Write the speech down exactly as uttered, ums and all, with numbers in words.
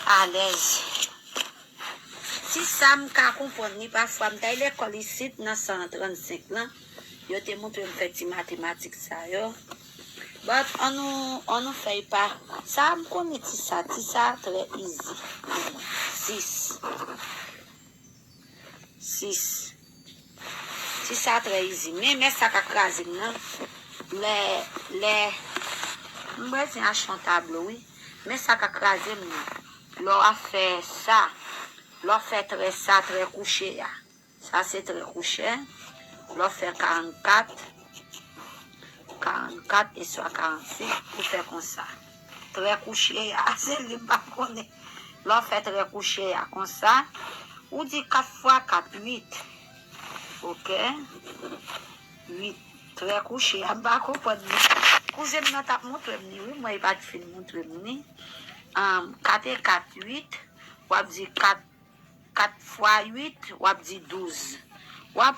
alèz. Ti sa m ka konprann li, pafwa m t al lekòl isit nan san trannsenk lan, yo te montre m fè ti matematik sa yo. But, annou, annou fè y pa. Sa m konnen ti sa, ti sa trè easy. Sis. Sis. Ti sa trè easy. Men, men sa ka kraze m nan. Lè, lè, m bezwen achte yon tablo, wi. Men sa ka kraze m nan. Lè w ap fè sa, lè w fè trè sa, trè kouche a. Sa se trè kouche. Lè w fè karannkat, karannkat e swa karannsenk, ou fè konsa. Trè kouche a, se li m pa konnen. Lè w fè trè kouche a konsa, ou di kat fwa kat, uit. Ok? Uit. Trè kouche a, m pa konprann li. Kouzen m nan t ap montre m li, wi. Mwen, li pa t fin montre m li. Ann, kat e kat, uit. W ap di kat, kat fwa uit, w ap di douz. W ap